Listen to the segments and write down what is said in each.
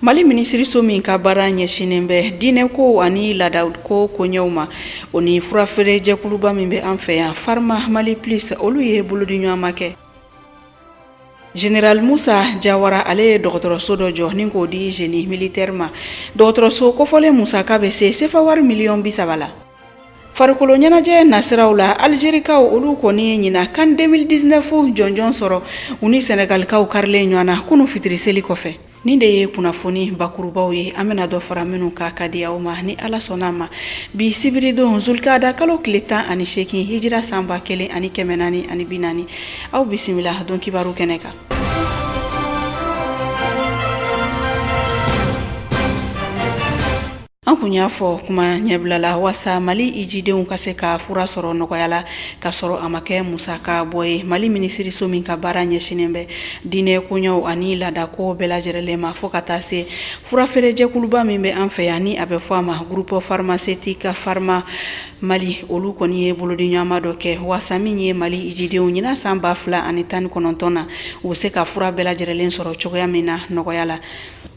Mali minisiriso min ka baara ɲɛsinnen bɛ diinɛko ani laadako koɲɛw ma, o ni furafeere jɛkuluba min bɛ an fɛ yan, Pharma Mali Plus, olu ye bolodiɲɔgɔnma kɛ. Général Musa Jawara, ale ye dɔgɔtɔrɔso dɔ jɔ ni k'o di génie militaire ma. Dɔgɔtɔrɔso kofɔlen musaka bɛ se sefa wari miliyɔn 30 la. Farikolo ɲɛnajɛ nasiraw la, Algerikaw, olu kɔni ye ɲinan CAN 2019 jɔnjɔn sɔrɔ, u ni Sɛnɛgalikaw karilen ɲɔgɔn na kunun fitiri seli kɔfɛ. Nin de ye kunnafoni bakurubaw ye, an bɛna dɔ fara minnu kan ka di aw ma ni Ala sɔnna a ma. Bi sibiridon, zulikada kalo tile 18, hijira san 1440, aw bisimila don kibaru kɛnɛ kan. An kun y'a fɔ kuma ɲɛbila la, waasa Mali hijidenw ka se ka fura sɔrɔ nɔgɔya la ka sɔrɔ a ma kɛ musaka bɔ ye, Mali minisiriso min ka baara ɲɛsinnen bɛ diinɛ koɲɛw ani laadako bɛɛ lajɛrɛlen ma, fo ka taa se furafeerejɛkuluba min bɛ an fɛ yan ni a bɛ fɔ a ma Groupe Pharmaceutique Pharma Mali, olu kɔni ye bolodiɲɔgɔnma dɔ kɛ waasa min ye Mali hijidenw ɲinan san 2019 na, u bɛ se ka fura bɛɛ lajɛrɛlen sɔrɔ cogoya min na nɔgɔya la.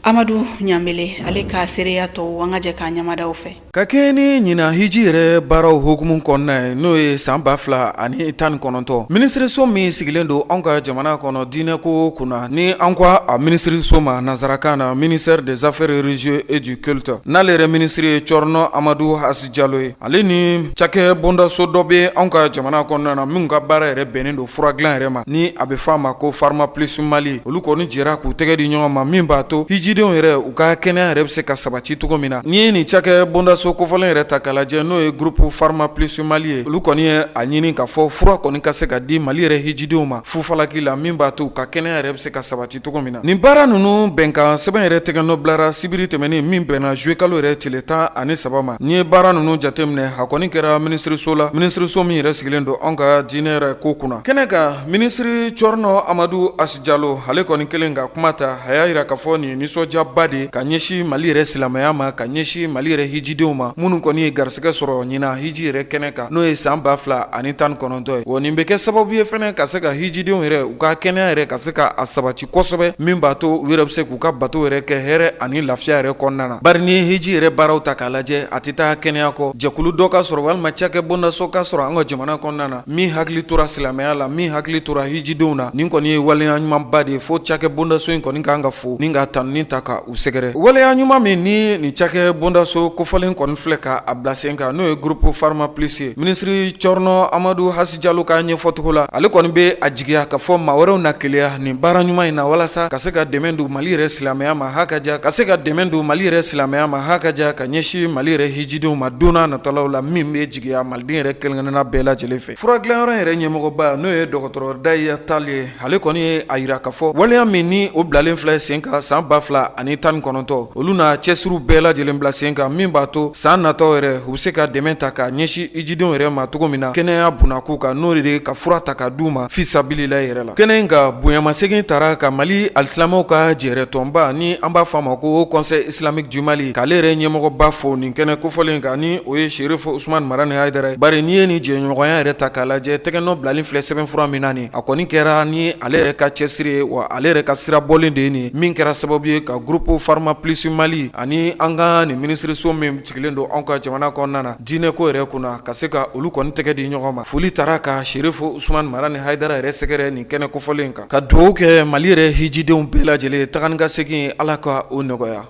Amadu Ɲanbele, ale ka seereya tɔw, an ka jɛ k'a ɲamadaw fɛ. Ka kɛɲɛ ni ɲinan hiji yɛrɛ baaraw hukumu kɔnɔna ye, n'o ye san 2019, minisiriso min sigilen don anw ka jamana kɔnɔ diinɛko kunna, ni an ko a minisiriso ma nansarakan na ministère des affaires religieuses et du culte, n'ale yɛrɛ minisiri ye Cɔrɔnɔ Amadu Hasi Jalo ye, ale ni cakɛ bondaso dɔ bɛ anw ka jamana kɔnɔna na minnu ka baara yɛrɛ bɛnnen don fura dilan yɛrɛ ma, ni a bɛ fɔ a ma ko Pharma Plus Mali, olu kɔni jɛra k'u tɛgɛ di ɲɔgɔn ma min b'a to hijidenw yɛrɛ u ka kɛnɛya yɛrɛ bɛ se ka sabati cogo min na. N'i ye nin cakɛ bondaso kofɔlen yɛrɛ ta k'a lajɛ, n'o ye Groupe Pharma Plus Mali ye, olu kɔni ye a ɲini k'a fɔ fura kɔni ka se ka di Mali yɛrɛ hijidenw ma fufalaki la, min b'a to u ka kɛnɛya yɛrɛ bɛ se ka sabati cogo min na. Nin baara ninnu bɛnkan sɛbɛn yɛrɛ tɛgɛnɔ bilara sibiri tɛmɛnen min bɛnna juillet kalo yɛrɛ tile 13 ma. N'i ye baara ninnu jateminɛ, a kɔni kɛra minisiriso la, minisiriso min yɛrɛ sigilen don anw ka diinɛ yɛrɛ ko kunna. Kɛnɛ kan, minisiri Cɔrɔnɔ Amadu Asi Jalo, ale kɔni kelen ka kuma ta, a y'a jira k'a fɔ nin ye nisɔndiyaba de ka ɲɛsin Mali yɛrɛ silamɛya ma, ka ɲɛsin Mali yɛrɛ hijidenw ma minnu kɔni ye garisɛgɛ sɔrɔ ɲinan hiji yɛrɛ kɛnɛ kan, n'o ye san 2019 ye. Wa nin bɛ kɛ sababu ye fɛnɛ ka se ka hijidenw yɛrɛ u ka kɛnɛya yɛrɛ ka se ka a sabati kosɛbɛ, min b'a to u yɛrɛ bɛ se k'u ka bato yɛrɛ kɛ hɛrɛ ani lafiya yɛrɛ kɔnɔna na. Bari n'i ye hiji yɛrɛ baaraw ta k'a lajɛ, a tɛ taa kɛnɛya kɔ. Jɛkulu dɔ ka sɔrɔ walima cakɛ bondaso ka sɔrɔ an ka jamana kɔnɔna na min hakili tora silamɛya la, min hakili tora hijidenw na, nin kɔni ye waleya ɲumanba de ye, fo cakɛ bondaso in kɔni kan ka fo ni ka tanuni ta ka u sɛgɛrɛ. Waleya ɲuman min ni nin cakɛ bondaso kofɔlen kɔni filɛ ka a bila sen kan, n'o ye Groupe Pharma Plus ye, minisiri Cɔrɔnɔ Amadu Hasi Jalo ka ɲɛfɔcogo la, ale kɔni bɛ a jigiya k'a fɔ maa wɛrɛw na keleya nin baara ɲuman in na walasa ka se ka dɛmɛ don Mali yɛrɛ silamɛya ma ha ka ja, ka se ka dɛmɛ don Mali yɛrɛ silamɛya ma ha ka ja, ka ɲɛsin Mali yɛrɛ hijidenw ma don n'a natalaw la, min bɛ jigiya Maliden yɛrɛ kelen-kelenna bɛɛ lajɛlen fɛ. Fura dilanyɔrɔ yɛrɛ ɲɛmɔgɔba, n'o ye dɔgɔtɔrɔ Daya Tall ye, ale kɔni ye a jira k'a fɔ waleya min ni o bilalen filɛ sen kan san 2019, olu na cɛsiriw bɛɛ lajɛlen bila sen kan min b'a to san natɔ yɛrɛ u bɛ se ka dɛmɛ ta ka ɲɛsin hijidenw yɛrɛ ma cogo min na kɛnɛya bunakun kan, n'o de ka fura ta ka d'u ma fisabilila yɛrɛ la. Kɛnɛ in kan, bonyamasegin taara ka Mali alisilamɛw ka jɛrɛtɔnba, ni an b'a fɔ a ma ko Haut Conseil islamique du Mali, k'ale yɛrɛ ɲɛmɔgɔba fo nin kɛnɛ kofɔlen kan, ni o ye Serif Usumani Marani Hayidara ye. Bari n'i ye nin jɛɲɔgɔnya yɛrɛ ta k'a lajɛ, tɛgɛnɔ bilalen filɛ sɛbɛnfura min na nin, a kɔni kɛra ni ale yɛrɛ ka cɛsiri ye, wa ale yɛrɛ ka sira bɔlen de ye nin min kɛra sababu ye ka Groupe Pharma Plus Mali ani an ka nin minisiriso min sigilen don anw ka jamana kɔnɔna na diinɛko yɛrɛ kunna, ka se ka olu kɔni tɛgɛ di ɲɔgɔn ma. Foli taara ka Serif Usumani Marani Hayidara yɛrɛ sɛgɛrɛ nin kɛnɛ kofɔlen kan, ka dugawu kɛ Mali yɛrɛ hijidenw bɛɛ lajɛlen taga ni ka segin, Ala ka o nɔgɔya.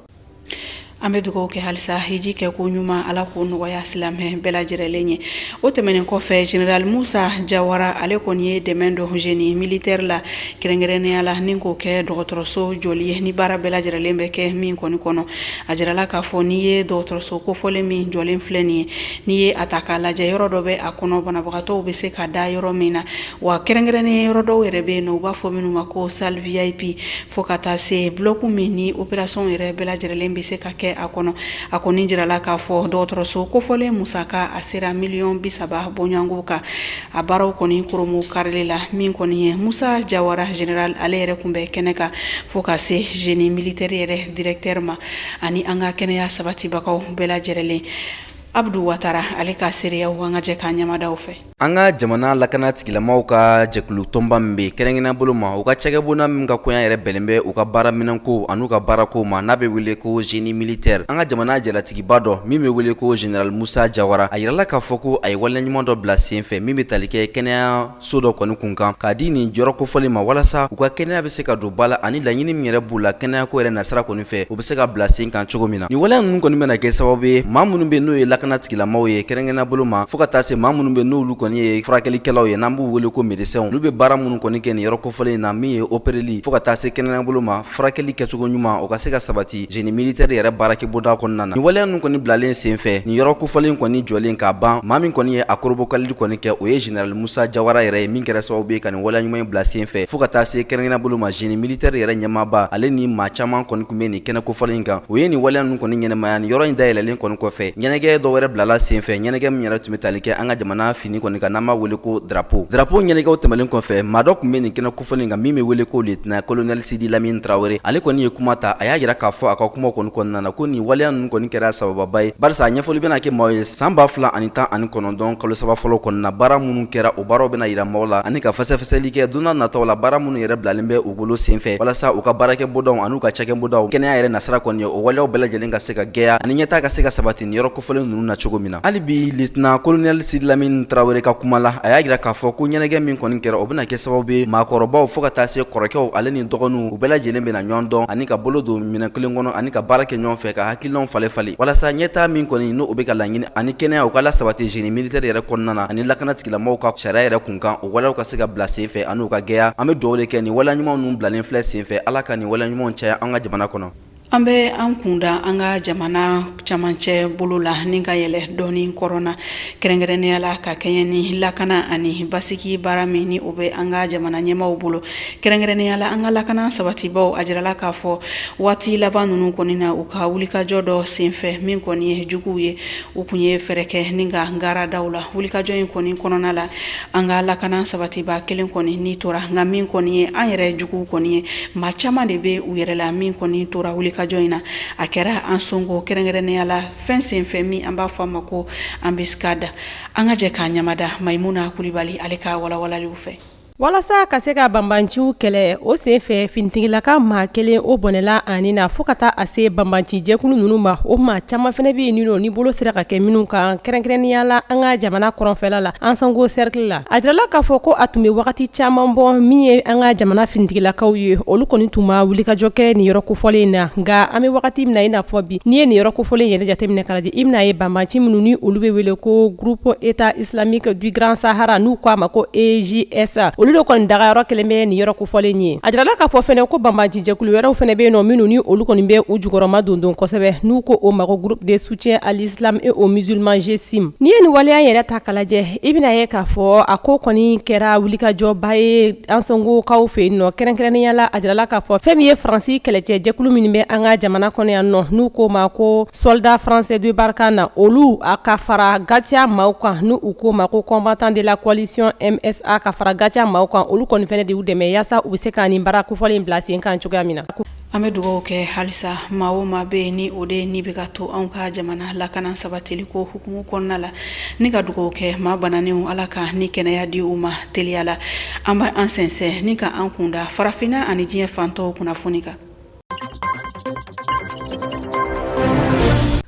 An bɛ dugawu kɛ halisa, hiji kɛ ko ɲuman, Ala k'o nɔgɔya silamɛ bɛɛ lajɛlen ye. O tɛmɛnen kɔfɛ, général Musa Jawara, ale kɔni ye dɛmɛ don génie militaire la, kɛrɛnkɛrɛnnenya la ni k'o kɛ dɔgɔtɔrɔso jɔli ye ni baara bɛɛ lajɛlen bɛ kɛ min kɔni kɔnɔ. A jirala k'a fɔ n'i ye dɔgɔtɔrɔso kofɔlen min jɔlen filɛ nin ye, n'i ye a ta k'a lajɛ, yɔrɔ dɔ bɛ a kɔnɔ banabagatɔw bɛ se ka da yɔrɔ min na, wa kɛrɛnkɛrɛnnen yɔrɔ dɔw yɛrɛ bɛ yen nɔ, u b'a fɔ minnu ma ko salle VIP, fo ka taa se bloc min ni opération yɛrɛ bɛɛ lajɛlen bɛ se ka kɛ a kɔnɔ. A kɔni jirala k'a fɔ dɔgɔtɔrɔso kofɔlen musaka, a sera miliyɔn 30 bɔɲɔgɔnko kan. A baaraw kɔni koromo karili la, min kɔni ye Musa Jawara général, ale yɛrɛ tun bɛ kɛnɛ kan, fo ka se génie militaire yɛrɛ directeur ma ani an ka kɛnɛya sabatibagaw bɛɛ lajɛlen. Abdu Watara ale ka seereyaw, an ka jɛ k'an ɲɛmada o fɛ. An ka jamana lakana tigilamaw ka jɛkulu tɔnba min bɛ kɛrɛnkɛrɛnnenya bolo ma, u ka cakɛbonda min ka koɲa yɛrɛ bɛnnen bɛ u ka baaraminɛnko an'u ka baarako ma, n'a bɛ wele ko génie militaire, an ka jamana jalatigiba dɔ min bɛ wele ko général Musa Jawara, a yirala k'a fɔ ko a ye waleya ɲuman dɔ bila sen fɛ min bɛ tali kɛ kɛnɛyaso dɔ kɔni kun kan k'a di nin jɔyɔrɔ kofɔlen ma, walasa u ka kɛnɛya bɛ se ka don ba la ani laɲini min yɛrɛ b'u la kɛnɛyako yɛrɛ nasira kɔni fɛ, u bɛ se ka bila sen kan cogo min na. Nin waleya ninnu kɔni bɛna kɛ sababu ye, maa minnu bɛ n'o ye lakana tigilamaw ye kɛrɛnkɛrɛnnenya bolo ma, fo ka taa se maa minnu bɛ n'olu kɔni ye furakɛlikɛlaw ye, n'an b'u wele ko médecins, olu bɛ baara minnu kɔni kɛ nin yɔrɔ kofɔlen in na, min ye opereli fo ka taa se kɛnɛya bolo ma, furakɛli kɛcogo ɲuman, o ka se ka sabati génie militaire yɛrɛ baarakɛbonda kɔnɔna na. Nin waleya ninnu kɔni bilalen sen fɛ, nin yɔrɔ kofɔlen kɔni jɔlen k'a ban, maa min kɔni ye a korobokalili kɔni kɛ, o ye général Musa Jawara yɛrɛ ye, min kɛra sababu ye ka nin waleya ɲuman in bila sen fɛ, fo ka taa se kɛrɛnkɛrɛnnenya bolo ma génie militaire yɛrɛ ɲɛmaaba, ale ni maa caman kɔni tun bɛ nin kɛnɛ kofɔlen in kan. O ye nin waleya ninnu kɔni ɲɛnamaya. Nin yɔrɔ in dayɛlɛlen kɔni kɔfɛ, ɲɛnajɛ dɔ wɛrɛ bilala sen fɛ, ɲɛnajɛ min yɛrɛ tun bɛ tali kɛ an ka jamana fini kɔni kan, n'an b'a wele ko drapeau. Drapeau ɲɛnajɛw tɛmɛnen kɔfɛ, maa dɔ tun bɛ nin kɛnɛ kofɔlen kan min bɛ wele ko lieutenant colonel Sidi Lamine Traoré. Ale kɔni ye kuma ta. A y'a jira k'a fɔ a ka kuma kɔni kɔnɔna na ko nin waleya ninnu kɔni kɛra sabababa ye, barisa a ɲɛfɔli bɛna kɛ maaw ye san 2019 kalo 3 fɔlɔ kɔnɔna, baara minnu kɛra, o baaraw bɛna yira maaw la ani ka fɛsɛfɛsɛli kɛ don nataw la, baara minnu yɛrɛ bilalen bɛ u bolo sen fɛ walasa u ka baarakɛbondaw an'u ka cakɛbondaw kɛnɛya yɛrɛ nasira kɔni ye, o waleyaw bɛɛ lajɛlen ka se ka gɛya ani ɲɛtaa ka se ka sabati nin yɔrɔ kofɔlen ninnu na cogo min na. Hali bi, lieutenant colonel Sidi Lamine Traoré ka kuma la, a y'a jira k'a fɔ ko ɲɛnajɛ min kɔni kɛra, o bɛna kɛ sababu ye maakɔrɔbaw fo ka taa se kɔrɔkɛw, ale ni dɔgɔninw, u bɛɛ lajɛlen bɛna ɲɔgɔn dɔn ani ka bolo don minɛn kelen kɔnɔ ani ka baara kɛ ɲɔgɔn fɛ, ka hakilinaw falen falen walasa ɲɛtaa min kɔni n'o bɛ ka laɲini ani kɛnɛya, u ka lasabati génie militaire yɛrɛ kɔnɔna na ani lakana tigilamɔgɔw ka sariya yɛrɛ kun kan, o waleyaw ka se ka bila sen fɛ ani u ka gɛya. An bɛ dugawu de kɛ nin waleya ɲuman ninnu bilalen filɛ sen fɛ, Ala ka nin waleya ɲumanw caya an ka jamana kɔnɔ. An bɛ an kunda an ka jamana camancɛ bolo la ni ka yɛlɛ dɔɔni kɔrɔn na, kɛrɛnkɛrɛnnenya la ka kɛɲɛ ni lakana ani basigi baara min ni o bɛ an ka jamana ɲɛmaaw bolo, kɛrɛnkɛrɛnnenya la an ka lakana sabatibaw. A jirala k'a fɔ waati laban ninnu kɔni na, u ka wulikajɔ dɔ senfɛ, min kɔni ye juguw ye, u kun ye fɛɛrɛ kɛ ni ka ngara da u la. Wulikajɔ in kɔni kɔnɔna la, an ka lakana sabatiba kelen kɔni ni tora, nka min kɔni ye an yɛrɛ juguw kɔni ye, maa caman de bɛ u yɛrɛ la min kɔni tora wulikajɔ in na. A kɛra Ansongo, kɛrɛnkɛrɛnnenya la fɛn senfɛ min an b'a fɔ a ma ko embuscade. An ka jɛ k'a ɲamada Mayimuna Kulibali ale ka walawalaliw fɛ. Walasa ka se ka banbanciw kɛlɛ, o senfɛ finitigilaka maa kelen o bɔnɛla a ni na, fo ka taa a se banbanci jɛkulu ninnu ma, o maa caman fana bɛ yen nɔ ni bolo sera ka kɛ minnu kan, kɛrɛnkɛrɛnnenya la an ka jamana kɔrɔnfɛla la, Ansongo cercle la. A jirala k'a fɔ ko a tun bɛ wagati caman bɔ min ye an ka jamana finitigilakaw ye, olu kɔni tun ma wulikajɔ kɛ nin yɔrɔ kofɔlen in na. Nka an bɛ wagati min na i n'a fɔ bi, n'i ye nin yɔrɔ kofɔlen yɛrɛ jateminɛ k'a lajɛ, i bɛna ye banbanci minnu ni olu bɛ wele ko groupe État islamique du Grand Sahara, n'u ko a ma ko EIGS, olu de kɔni dagayɔrɔ kelen bɛ nin yɔrɔ kofɔlen ye. A jirala k'a fɔ fɛnɛ ko banbanci jɛkulu wɛrɛw fɛnɛ bɛ yen nɔ minnu ni olu kɔni bɛ u jukɔrɔma dondon kosɛbɛ, n'u ko o ma ko groupe de soutien à l'islam et aux musulmans GSIM. N'i ye nin waleya yɛrɛ ta k'a lajɛ, i bɛna ye k'a fɔ a ko kɔni kɛra wulikajɔba ye Ansongokaw fɛ yen nɔ. Kɛrɛnkɛrɛnnenya la, a jirala k'a fɔ fɛn min ye Faransi kɛlɛcɛ jɛkulu minnu bɛ an ka jamana kɔnɔ yan nɔ, n'u ko ma ko Soldats français de Barkhane, olu a ka fara GATIA maaw kan, n'u u ko ma ko combattants de la coalition MSA, ka fara GATIA maaw kan, olu kɔni fɛnɛ de y'u dɛmɛ yaasa u bɛ se ka nin baara kofɔlen bila sen kan cogoya min na. An bɛ dugawu kɛ halisa maa o maa bɛ yen ni o de ni bɛ ka to anw ka jamana lakana sabatili ko hukumu kɔnɔna la, ni ka dugawu kɛ maa bananenw, Ala ka ni kɛnɛya di u ma teliya la. An bɛ an sɛnsɛn ni ka an kunda farafinna ani diɲɛ fantɔw kunnafoni kan.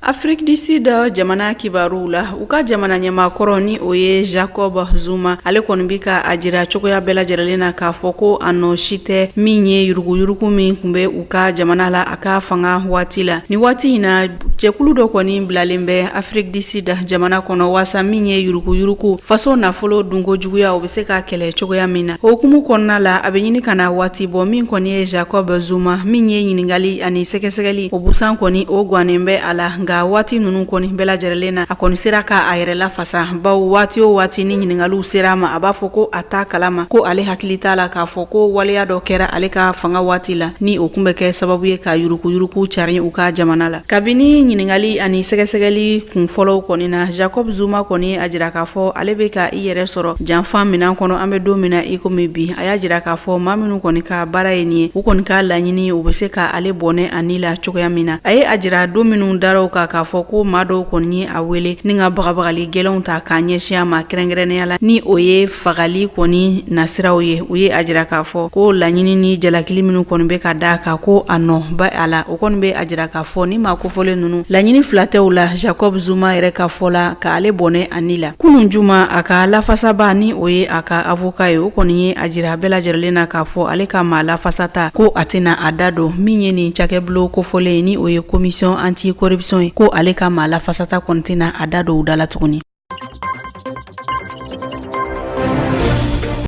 Afrique du Sud jamana kibaruw la, u ka jamana ɲɛmaa kɔrɔ ni o ye Jacob Zuma, ale kɔni bɛ ka a jira cogoya bɛɛ lajɛlen na k'a fɔ ko a nɔ si tɛ min ye yuruguyurugu min tun bɛ u ka jamana la a ka fanga waati la. Ni waati in na, jɛkulu dɔ kɔni bilalen bɛ Afrique du Sud jamana kɔnɔ waasa min ye yuruguyurugu, faso nafolo dunko juguya, o bɛ se ka kɛlɛ cogoya min na. O hukumu kɔnɔna la, a bɛ ɲini ka na waati bɔ, min kɔni ye Jacob Zuma min ye ɲininkali ani sɛgɛsɛgɛli, o busan kɔni o gannen bɛ a la. Nka waati ninnu kɔni bɛɛ lajɛlen na, a kɔni sera ka a yɛrɛ lafasa, bawo waati o waati ni ɲininkaliw sera a ma, a b'a fɔ ko a t'a kalama, ko ale hakili t'a la k'a fɔ ko waleya dɔ kɛra ale ka fanga waati la ni o kun bɛ kɛ sababu ye ka yuruguyurugu carin u ka jamana la. Kabini ɲininkali ani sɛgɛsɛgɛli kun fɔlɔw kɔni na, Jacob Zuma kɔni a jira k'a fɔ ale bɛ ka i yɛrɛ sɔrɔ janfa minɛn kɔnɔ an bɛ don min na i komi bi. A y'a jira k'a fɔ maa minnu kɔni ka baara ye nin ye, u kɔni ka laɲini, u bɛ se ka ale bɔnɛ a ni la cogoya min na. A ye a jira don minnu dara u kan. la k'a fɔ ko maa dɔw kɔni ye a wele ni ka bagabagali gɛlɛnw ta k'a ɲɛsin a ma, kɛrɛnkɛrɛnnenya la ni o ye fagali kɔni nasiraw ye. U ye a jira k'a fɔ ko laɲini ni jalakili minnu kɔni bɛ ka da kan, ko a nɔ bɛ a la. O kɔni bɛ a jira k'a fɔ ni maa kofɔlen ninnu, laɲini fila tɛ u la Jacob Zuma yɛrɛ ka fɔ la, ka ale bɔnɛ a ni la. Kunun juma, a ka lafasaba, ni o ye a ka avocat ye, o kɔni ye a jira bɛɛ lajɛrɛlen na k'a fɔ ale ka maa lafasata ko a tɛna a da don min ye nin cakɛbulon kofɔlen ye, ni o ye commission anti corruption ye, ko ale ka maa lafasata kɔni tɛna a da don u da la tuguni.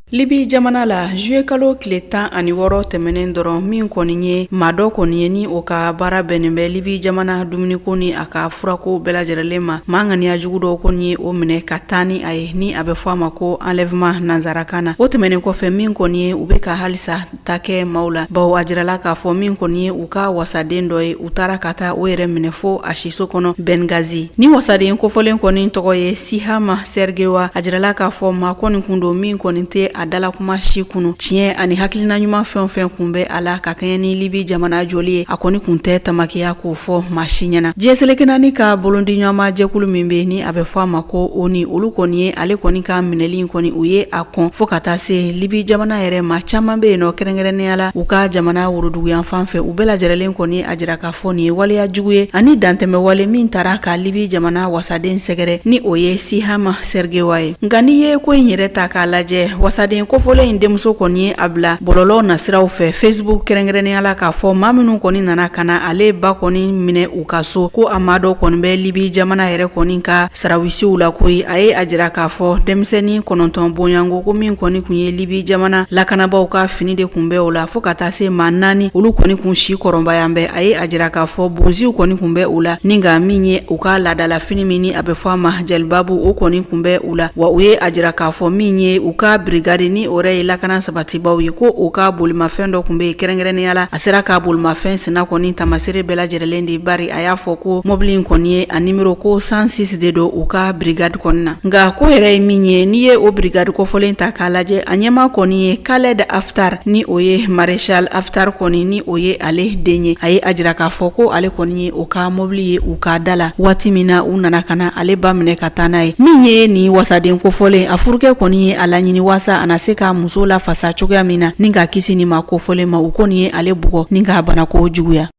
Libi jamana la, juillet kalo tile 16 tɛmɛnen dɔrɔn, min kɔni ye maa dɔ kɔni ye ni o ka baara bɛnnen bɛ Libi jamana dumuniko ni a ka furako bɛɛ lajɛrɛlen ma, maa ŋaniya jugu dɔw kɔni ye o minɛ ka taa ni a ye, ni a bɛ fɔ a ma ko enlèvement nansarakan na. O tɛmɛnen kɔfɛ, min kɔni ye u bɛ ka halisa ta kɛ maaw la, bawo a jirala k'a fɔ min kɔni ye u ka wasaden dɔ ye, u taara ka taa o yɛrɛ minɛ fo a siso kɔnɔ Benghazi. Ni wasaden kofɔlen kɔni tɔgɔ ye Sihama Sergewa. A jirala k'a fɔ maa kɔni kun don min kɔni tɛ a dalakuma si kunu. Tiɲɛ ani hakilina ɲuman fɛn o fɛn kun bɛ a la ka kɛɲɛ ni Libi jamana jɔli ye, a kɔni kun tɛ tamakiya k'o fɔ maa si ɲɛna. Diɲɛ seleke naani ka bolodiɲɔgɔnma jɛkulu min bɛ, ni a bɛ fɔ a ma ko ONU, olu kɔni ye ale kɔni ka minɛli in kɔni, u ye a kɔn fo ka taa se Libi jamana yɛrɛ ma. Caman bɛ yen nɔ, kɛrɛnkɛrɛnnenya la u ka jamana woroduguyanfan fɛ, u bɛɛ lajɛrɛlen kɔni a jira k'a fɔ nin ye waleya jugu ye ani dantɛmɛ wale min taara ka Libi jamana wasaden sɛgɛrɛ, ni o ye Sihama Sergewa ye. Nka n'i ye ko in yɛrɛ ta k'a lajɛ, wasaden kofɔlen in denmuso kɔni ye a bila bɔlɔlɔ nasiraw fɛ, Facebook kɛrɛnkɛrɛnnenya la, k'a fɔ maa minnu kɔni nana ka na ale ba kɔni minɛ u ka so, ko a maa dɔ kɔni bɛ Libi jamana yɛrɛ kɔni ka sarawisiw la koyi. A ye a jira k'a fɔ denmisɛnnin 9 bonyanko, ko min kɔni kun ye Libi jamana lakanabaaw ka fini de kun bɛ o la, fo ka taa se maa 4, olu kɔni kun si kɔrɔbaya bɛ. A ye a jira k'a fɔ bonziw kɔni kun bɛ u la, ni nka min ye u ka laadala fini min ni a bɛ fɔ a ma jalibabu, o kɔni kun bɛ u la. Wa u ye a jira k'a fɔ min ye u ka brigade, ni o yɛrɛ ye lakana sabatibaw ye, ko u ka bolimafɛn dɔ kun bɛ yen, kɛrɛnkɛrɛnnenya la a sera ka bolimafɛn sina kɔni tamasere bɛɛ lajɛrɛlen de, bari a y'a fɔ ko mɔbili in kɔni ye a nimero ko 106 de don u ka brigade kɔni na. Nka ko yɛrɛ ye min ye, n'i ye o brigade kofɔlen ta k'a lajɛ, a ɲɛmaa kɔni ye Khaled Haftar, ni o ye maréchal Haftar kɔni, ni o ye ale den ye. A ye a jira k'a fɔ ko ale kɔni ye o ka mɔbili ye u ka da la waati min na u nana ka na ale ba minɛ ka taa n'a ye. Min ye nin wasaden kofɔlen, a furukɛ kɔni ye a laɲini waasa a na se ka muso lafasa cogoya min na ni ka kisi nin maa kofɔlen ma. U kɔni ye ale bugɔ ni k'a banako juguya.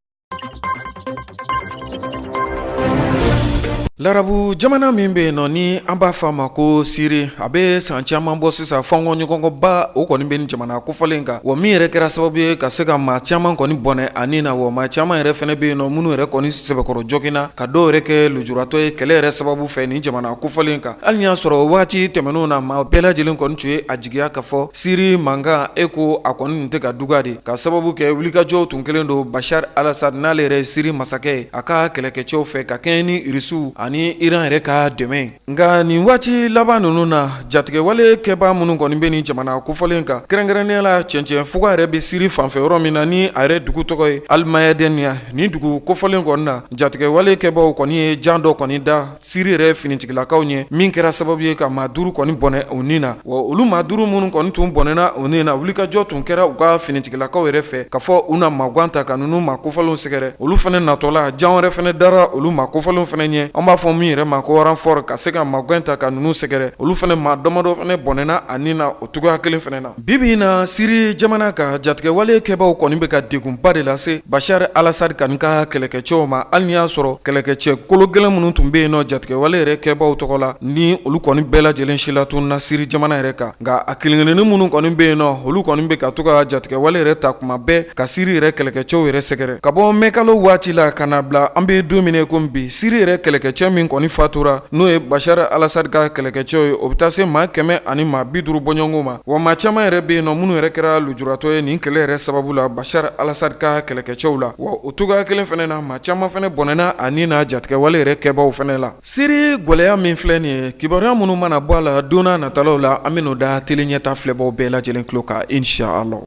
Larabu jamana min bɛ yen nɔ ni an b'a fɔ a ma ko Siri, a bɛ san caman bɔ sisan, fɔnkɔɲɔgɔnkɔba o kɔni bɛ nin jamana kofɔlen kan, wa min yɛrɛ kɛra sababu ye ka se ka maa caman kɔni bɔnɛ a ni na, wa maa caman yɛrɛ fana bɛ yen nɔ minnu yɛrɛ kɔni sɛbɛkɔrɔ joginna, ka dɔw yɛrɛ kɛ lujuratɔ ye kɛlɛ yɛrɛ sababu fɛ nin jamana kofɔlen kan. Hali y'a sɔrɔ waati tɛmɛnenw na, maa bɛɛ lajɛlen kɔni tun ye a jigiya k'a fɔ Siri mankan e ko a kɔni tɛ ka duga de, ka sababu kɛ wulikajɔw tun kɛlen don Bashar al-Assad, n'ale yɛrɛ ye Siri masakɛ ye, a ka kɛlɛkɛcɛw fɛ ka kɛɲɛ ni Irisiw ani Iran yɛrɛ ka dɛmɛ. Nka nin waati laban ninnu na, jatigɛwale kɛbaa minnu kɔni bɛ nin jamana kofɔlen kan, kɛrɛnkɛrɛnnenya la cɛncɛn fuga yɛrɛ bɛ Siri fanfɛ yɔrɔ min na, ni a yɛrɛ dugu tɔgɔ ye Al-Mayadeen, nin dugu kofɔlen kɔni na, jatigɛwale kɛbaaw kɔni ye jan dɔ kɔni da Siri yɛrɛ finitigilakaw ɲɛ, min kɛra sababu ye ka maa 5 kɔni bɔnɛ u ni na. Wa olu maa 5 minnu kɔni tun bɔnɛna u ni na, wulikajɔ tun kɛra u ka finitigilakaw yɛrɛ fɛ k'a fɔ u na magan ta ka ninnu maa kofɔlenw sɛgɛrɛ. Olu fana natɔla, jan wɛrɛ fana dara olu maa kofɔlenw fana ɲɛ, an b'a fɔ min yɛrɛ ma ko renfort, ka se ka magan ta ka ninnu sɛgɛrɛ. Olu fana maa damadɔ fana bɔnɛna a ni na o cogoya kelen fana na. Bi bi in na, Siri jamana ka jatigɛwale kɛbaaw kɔni bɛ ka degunba de lase Bashar al-Assad kɔni ka kɛlɛkɛcɛw ma, hali n'i y'a sɔrɔ kɛlɛkɛcɛ kolo gɛlɛn minnu tun bɛ yen nɔ jatigɛwale yɛrɛ kɛbaaw tɔgɔ la, ni olu kɔni bɛɛ lajɛlen silatununna Siri jamana yɛrɛ kan. Nka a kelenkelennin minnu kɔni bɛ yen nɔ, olu kɔni bɛ ka to ka jatigɛwale yɛrɛ ta kuma bɛɛ ka Siri yɛrɛ kɛlɛkɛcɛw yɛrɛ sɛgɛrɛ. Ka bɔ mɛkalo waati la ka na bila an bɛ don min na komi bi, Siri yɛrɛ kɛlɛkɛcɛ min kɔni fatura, n'o ye Bashar al-Assad ka kɛlɛkɛcɛw ye, o bɛ taa se maa 150 bɔɲɔgɔnko ma. Wa maa caman yɛrɛ bɛ yen nɔ minnu yɛrɛ kɛra lujuratɔ ye nin kɛlɛ yɛrɛ sababu la Bashar al-Assad ka kɛlɛkɛcɛw la. Wa o cogoya kelen fana na, maa caman fana bɔnɛna a ni na jatigɛwale yɛrɛ kɛbaaw fana la. Siri gɛlɛya min filɛ nin ye, kibaruya minnu mana bɔ a la don n'a nataw la, an bɛn'o da Tele Ɲɛta filɛbaw bɛɛ lajɛlen tulo kan inshallah.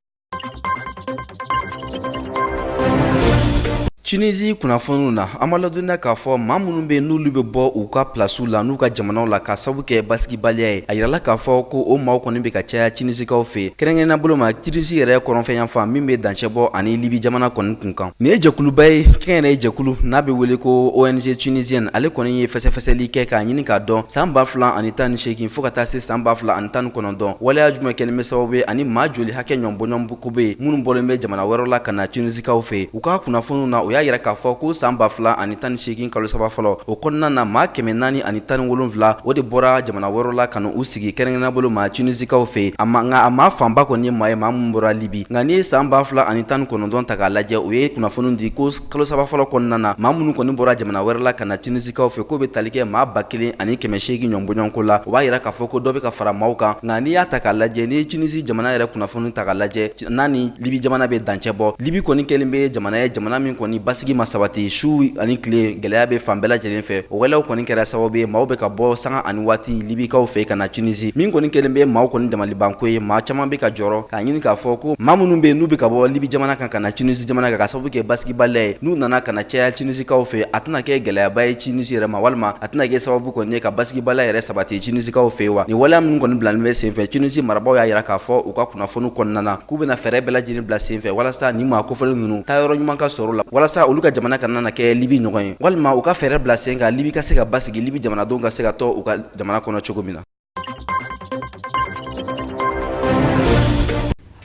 Tunisie kunnafoniw na, an b'a ladɔnniya k'a fɔ maa minnu bɛ n'olu bɛ bɔ u ka pilasiw la n'u ka jamanaw la k'a sabu kɛ basigibaliya ye. A yirala k'a fɔ ko o maaw kɔni bɛ ka caya Tunisikaw fɛ, kɛrɛnkɛrɛnnenya bolo ma Tunisie yɛrɛ kɔrɔnfɛ yanfan min bɛ dancɛ bɔ ani Libi jamana kɔni kun kan. Nin ye jɛkuluba ye, kɛnyɛrɛye jɛkulu n'a bɛ wele ko ONG tunisienne, ale kɔni ye fɛsɛfɛsɛli kɛ k'a ɲini k'a dɔn san 2018 fo ka taa se san 2019, waleya jumɛn kɛlen bɛ sababu ye ani maa joli hakɛ ɲɔgɔn bɔɲɔgɔnko bɛ yen minnu bɔlen bɛ jamana wɛrɛw la ka na Tunisikaw fɛ. U ka kunnafoniw na, u y'a yira k'a fɔ ko san 2018 kalo saba fɔlɔ o kɔnɔna na, maa 417, o de bɔra jamana wɛrɛw la ka na u sigi kɛrɛnkɛrɛnnenya bolo ma Tunisikaw fɛ. A ma nka a maa fanba kɔni ye maa ye, maa minnu bɔra Libi. Nka n'i ye san 2019 ta k'a lajɛ, u ye kunnafoni di ko kalo saba fɔlɔ kɔnɔna na, maa minnu kɔni bɔra jamana wɛrɛ la ka na Tunisikaw fɛ, k'o bɛ tali kɛ maa 1800 ɲɔgɔn bɔɲɔgɔnko la. O b'a yira k'a fɔ ko dɔ bɛ ka fara maaw kan. Nka n'i y'a ta k'a lajɛ, n'i ye Tunisi jamana yɛrɛ kunnafoni ta k'a lajɛ, n'a ni Libi jamana bɛ dancɛ bɔ, Libi kɔni kɛlen bɛ jamana ye, jamana min kɔni basigi ma sabati, su ani tile gɛlɛya bɛ fan bɛɛ lajɛlen fɛ. O waleyaw kɔni kɛra sababu ye maaw bɛ ka bɔ sanga ani waati Libikaw fɛ ka na Tunisi, min kɔni kɛlen bɛ maaw kɔni dabalibanko ye. Maa caman bɛ ka jɔrɔ k'a ɲini k'a fɔ ko maa minnu bɛ yen n'u bɛ ka bɔ Libi jamana kan ka na Tunisi jamana kan ka sababu kɛ basigibaliya ye, n'u nana ka na caya Tunisikaw fɛ, a tɛna kɛ gɛlɛyaba ye Tunisi yɛrɛ ma, walima a tɛna kɛ sababu kɔni ye ka basigibaliya yɛrɛ sabati Tunisikaw fɛ wa? Nin waleya minnu kɔni bilalen bɛ senfɛ, Tunisi marabaaw y'a yira k'a fɔ u ka kunnafoni kɔnɔna na k'u bɛna fɛɛrɛ bɛɛ lajɛlen bila senfɛ walasa nin maa kofɔlen ninnu taa yɔrɔ ɲuman ka sɔrɔ la, walasa olu ka jamana kana na kɛ Libi ɲɔgɔn ye, walima u ka fɛɛrɛ bila sen kan Libi ka se ka basigi, Libi jamanadenw ka se ka to u ka jamana kɔnɔ cogo min na.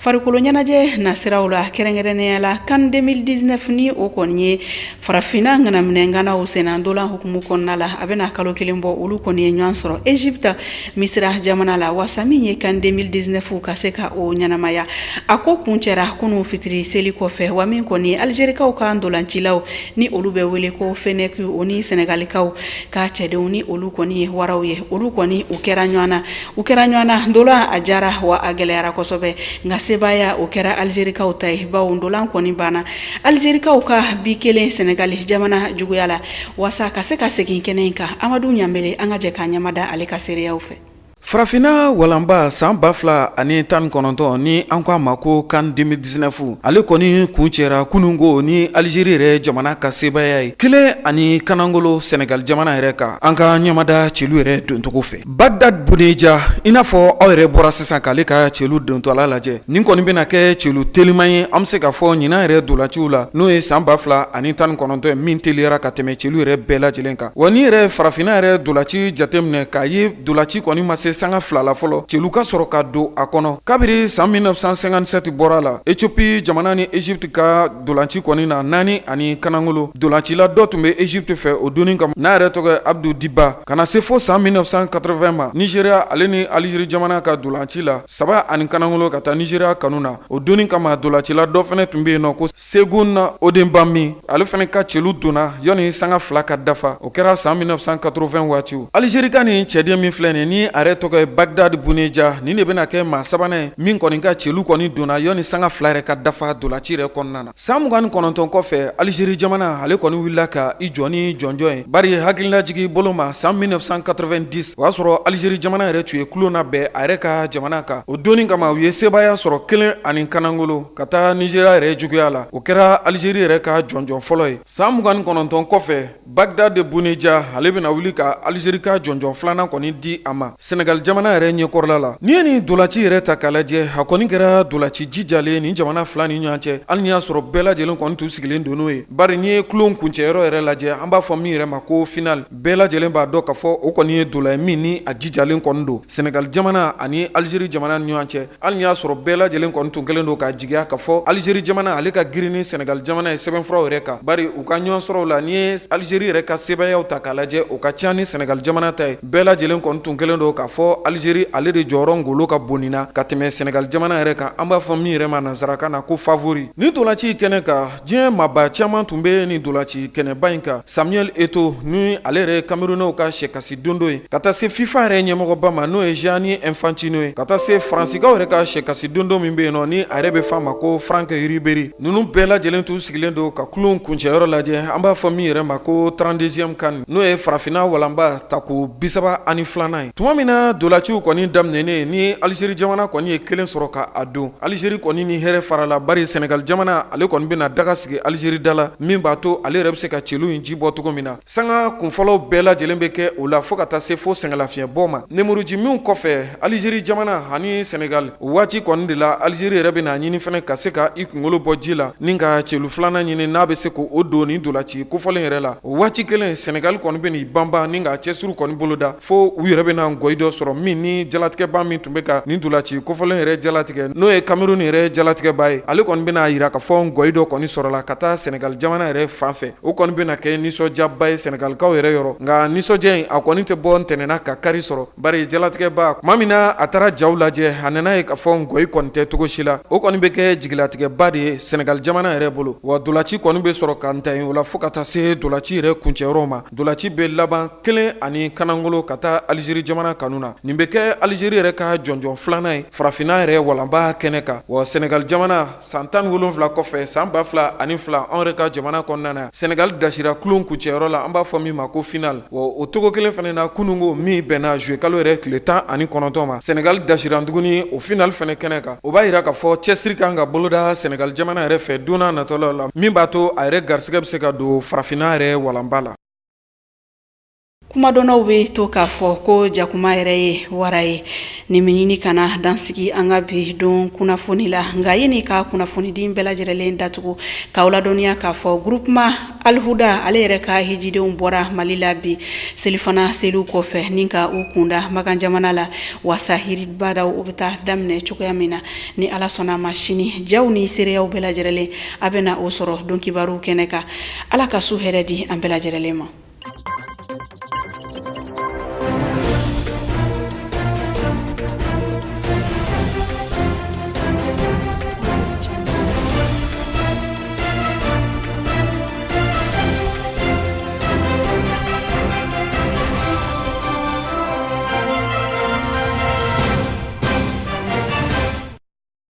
Farikolo ɲɛnajɛ nasiraw la, kɛrɛnkɛrɛnnenya la CAN 2019, ni o kɔni ye farafinna ŋanaminɛŋanaw senna ntolan hukumu kɔnɔna la, a bɛna kalo kelen bɔ, olu kɔni ye ɲɔgɔn sɔrɔ Egypte, Misira jamana la, wasa min ye CAN 2019 ka se ka o ɲɛnamaya. A ko kuncɛra kunun fitiri seli kɔfɛ. Wa min kɔni ye Algerikaw ka ntolancilaw, ni olu bɛ wele ko Fennec, o ni Senegalikaw ka cɛdenw, ni olu kɔni ye waraw ye, olu kɔni u kɛra ɲɔgɔn na, u kɛra ɲɔgɔn na. Ntolan a jara wa a gɛlɛyara kosɛbɛ, nka sebaaya o kɛra Algerikaw ta ye, bawo ntolan kɔni banna Algerikaw ka bi kelen Senegali jamana juguya la. Wasa ka se ka segin kɛnɛ in kan, Amadu Ɲanbele, an ka jɛ k'an ɲɛmada ale ka seereyaw fɛ. Farafinna walanba san 2019, ni an ko a ma ko CAN 2019, ale kɔni kuncɛra kununko ni Algérie yɛrɛ jamana ka sebaaya ye 1-0 Senegal jamana yɛrɛ kan. An ka ɲɛmada celu yɛrɛ doncogo fɛ. Bagdad Bounedjah, i n'a fɔ aw yɛrɛ bɔra sisan k'ale ka celu dontɔla lajɛ, nin kɔni bɛna kɛ celu teliman ye, an bɛ se k'a fɔ ɲinan yɛrɛ dolaciw la, n'o ye san 2019 ye, min teliyara ka tɛmɛ celu yɛrɛ bɛɛ lajɛlen kan. Wa n'i yɛrɛ farafinna yɛrɛ dolaci jateminɛ k'a ye, dolaci kɔni ma se sanga fila la fɔlɔ celu ka sɔrɔ ka don a kɔnɔ kabiri san 1957 bɔra la, Ethiopie jamana ni Egypte ka dolanci kɔni na 4-0. Dolacila dɔ tun bɛ Egypte fɛ o donni kama, n'a yɛrɛ tɔgɔ ye Abdou Diba. Ka na se fo san 1980 ma, Nigeria ale ni Algérie jamana ka dolanci la 3-0 ka taa Nigeria kanu na. O donni kama, dolacila dɔ fana tun bɛ yen nɔ ko Segun Odegbami, ale fana ka celu donna yanni sanga fila ka dafa. O kɛra san 1980 waatiw. Algérie ka nin cɛden min filɛ nin, ni a yɛrɛ tɔgɔ ye Bagdad Bounedjah, nin de bɛna kɛ maa sabanan ye min kɔni ka celu kɔni donna yanni sanga fila yɛrɛ ka dafa dolaci yɛrɛ kɔnɔna na. San 29 kɔfɛ, Algérie jamana ale kɔni wulila ka i jɔ ni jɔnjɔn ye, bari hakililajigi bolo ma, san 1990, o y'a sɔrɔ Algérie jamana yɛrɛ tun ye tulon labɛn a yɛrɛ ka jamana kan. O donni kama, u ye sebaaya sɔrɔ 1-0 ka taa Nigeria yɛrɛ juguya la. O kɛra Algérie yɛrɛ ka jɔnjɔn fɔlɔ ye. San 29 kɔfɛ, Bagdad Bounedjah ale bɛna wuli ka Algérie ka jɔnjɔn filanan kɔni di a ma Senegal jamana yɛrɛ ɲɛkɔrɔla la. N'i ye nin dolaci yɛrɛ ta k'a lajɛ, a kɔni kɛra dolaci jijalen nin jamana fila ni ɲɔgɔn cɛ, hali n'i y'a sɔrɔ bɛɛ lajɛlen kɔni tun sigilen don n'o ye, bari n'i ye tulon kuncɛyɔrɔ yɛrɛ lajɛ, an b'a fɔ min yɛrɛ ma ko final, bɛɛ lajɛlen b'a dɔn k'a fɔ o kɔni ye dola ye min ni a jijalen kɔni don Senegal jamana ani Algérie jamana ni ɲɔgɔn cɛ. Hali n'i y'a sɔrɔ bɛɛ lajɛlen kɔni tun kɛlen don k'a jigiya k'a fɔ Algérie jamana ale ka girin ni Senegal jamana ye sɛbɛnfuraw yɛrɛ kan, bari u ka ɲɔgɔn sɔrɔw la, n'i ye Algérie yɛrɛ ka sebaayaw ta k'a lajɛ, o ka ca ni Senegal jamana ta ye. Bɛɛ lajɛlen kɔni tun kɛlen don k'a fɔ Algérie ale de jɔyɔrɔ ngolo ka bon nin na ka tɛmɛ Senegal jamana yɛrɛ kan, an b'a fɔ min yɛrɛ ma nansarakan na ko favori. Nin dolaci kɛnɛ kan, diɲɛ maaba caman tun bɛ nin dolaci kɛnɛba in kan. Samuel Eto'o, ni ale yɛrɛ ye Camerounais ka sɛkasi dondo ye, ka taa se FIFA yɛrɛ ɲɛmɔgɔba ma, n'o ye Gianni Infantino ye, ka taa se Faransikaw yɛrɛ ka sɛkasi dondo min bɛ yen nɔ, ni a yɛrɛ bɛ f'a ma ko Franck Ribéry, ninnu bɛɛ lajɛlen tun sigilen don ka tulon kuncɛyɔrɔ lajɛ, an b'a fɔ min yɛrɛ ma ko 32e CAN, n'o ye farafinna walanba tako 32nan ye. Tuma min na Farafinna dolaciw kɔni daminɛnen ni Alizeri jamana kɔni ye kelen sɔrɔ ka a don, Alizeri kɔni ni hɛrɛ farala, bari Sɛnɛgali jamana ale kɔni bɛna daga sigi Alizeri da la min b'a to ale yɛrɛ bɛ se ka celu in ji bɔ cogo min na. Sanga kunfɔlɔw bɛɛ lajɛlen bɛ kɛ o la fo ka taa se fo sɛgɛnlafiɲɛbɔ ma. Nemurujiminw kɔfɛ, Alizeri jamana ani Sɛnɛgali, o waati kɔni de la Alizeri yɛrɛ bɛna ɲini fana ka se ka i kunkolo bɔ ji la ni ka celu filanan ɲini n'a bɛ se k'o don nin dolaci kofɔlen yɛrɛ la. O waati kelen, Sɛnɛgali kɔni bɛn'i banban ni ka cɛsiri kɔni boloda fo u yɛrɛ bɛna ngɔyi dɔ sɔrɔ min ni jalatigɛba min tun bɛ ka nin dolaci kofɔlen yɛrɛ jalatigɛ, n'o ye Kamerun yɛrɛ jalatigɛba ye, ale kɔni bɛna jira k'a fɔ ngɔyi dɔ kɔni sɔrɔla ka taa Sɛnɛgali jamana yɛrɛ fan fɛ. O kɔni bɛna kɛ nisɔndiyaba ye Sɛnɛgalikaw yɛrɛ yɔrɔ, nka nisɔndiya in a kɔni tɛ bɔ ntɛnɛn ka kari sɔrɔ, bari jalatigɛba tuma min na a taara jaw lajɛ, a nana ye k'a fɔ ngɔyi kɔni tɛ cogo si la. O kɔni bɛ kɛ jigilatigɛba de ye Sɛnɛgali jamana yɛrɛ bolo, wa dolaci kɔni bɛ sɔrɔ ka ntan o la fo ka taa se dolaci yɛrɛ kuncɛyɔrɔ ma. Dolaci bɛ laban kelen ani kanangolo ka taa Alizeri jamana kanu na. Nin bɛ kɛ Alizeri yɛrɛ ka jɔnjɔn filanan ye farafinna yɛrɛ walanba kɛnɛ kan. Wa Sɛnɛgali jamana san 17 kɔfɛ, san 2002, anw yɛrɛ ka jamana kɔnɔna na, Sɛnɛgali dasira tulon kuncɛyɔrɔ la, an b'a fɔ min ma ko final. Wa o cogo kelen fana na, kununko min bɛnna juillet kalo yɛrɛ tile 19 ma, Sɛnɛgali dasira tuguni o final fana kɛnɛ kan. O b'a jira k'a fɔ cɛsiri kan ka boloda Sɛnɛgali jamana yɛrɛ fɛ don nataw la, min b'a to a yɛrɛ garisɛgɛ bɛ se ka don farafinna yɛrɛ walanba la. Kumadɔnnaw bɛ to k'a fɔ ko jakuma yɛrɛ ye wara ye. Nin bɛ ɲini ka na dansigi an ka bi don kunnafoni la. Nka yanni ka kunnafonidi bɛɛ lajɛlen datugu, k'aw ladɔnniya k'a fɔ groupement Alihuda ale yɛrɛ ka hijidenw bɔra Mali la bi selifana seliw kɔfɛ ni ka u kunda Makan jamana la, waasa hijibadaw o bɛ taa daminɛ cogoya min na. Ni Ala sɔnna a ma, sini jaw ni seereyaw bɛɛ lajɛlen a bɛna o sɔrɔ don kibaru kɛnɛ kan. Ala ka su hɛrɛ di an bɛɛ lajɛlen ma.